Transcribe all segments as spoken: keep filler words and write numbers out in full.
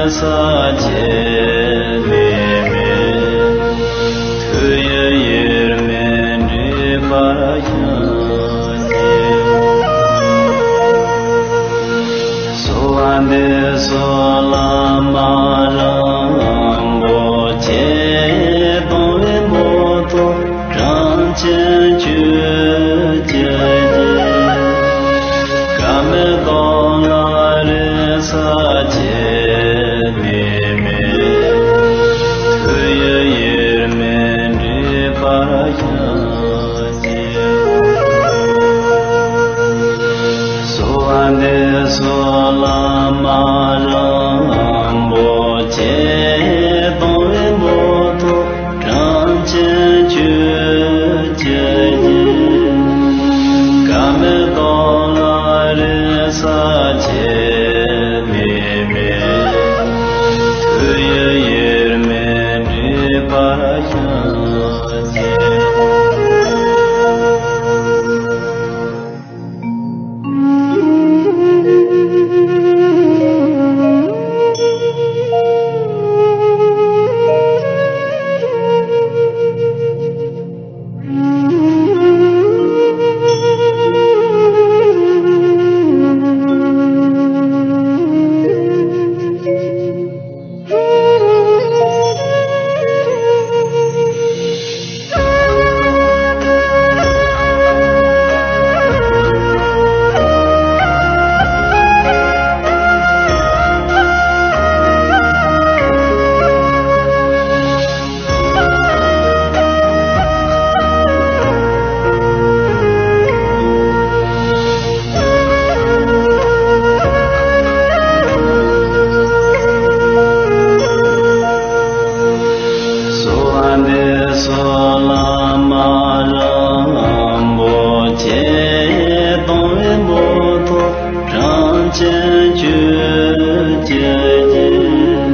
ས་བཅད་ལས་མེད། ཐུགས་ཡུལ་དབྱེར་མེད་འདྲེས་པར་ཤར་ཞིང་། གསོལ་བ་འདེབས་སོ་བླ་མ་རིན་པོ་ཆེ། སྟོང་པའི་སྨོན་ཐོག་གྲངས་ཅན་ཆོས་ཀྱི་རྒྱལ། སྐལ་མེད་སྟོང་ལ་རེ་ས་བཅད་ལས་མེད། ཐུགས་ཡུལ་དབྱེར་མེད་འདྲེས་པར་ཤར་ཞིང་། གསོལ་བ་འདེབས་སོ་བླ་མ་རིན་པོ་ཆེ། སྟོང་པའི་སྨོན་ཐོག་གྲངས་ཅན་ཆོས་ཀྱི་རྒྱལ། སྐལ་མེད་སྟོང་ལ་རེ་ས་བཅད་ལས་མེད། ཐུགས་ཡུལ་དབྱེར་མེད་འདྲེས་པར་ཤར་ཞིང་། གསོལ་བ་འདེབས་སོ་བླ་མ་རིན་པོ་ཆེ། སྟོང་པའི་སྨོན་ཐོག་གྲངས་ཅན་ཆོས་ཀྱི་རྒྱལ།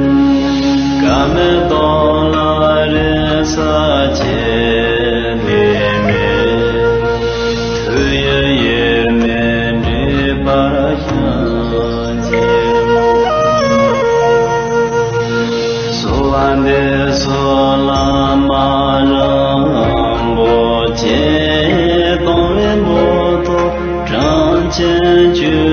སྐལ་མེད་སྟོང་ལ་རེ་ས་བཅད་ལས་མེད། ཐུགས་ཡུལ་དབྱེར་མེད་འདྲེས་པར་ཤར་ཞིང་། གསོལ་བ་འདེབས་སོ་བླ་མ་རིན་པོ་ཆེ། སྟོང་པའི་སྨོན་ཐོག་གྲངས་ཅན་ཆོས་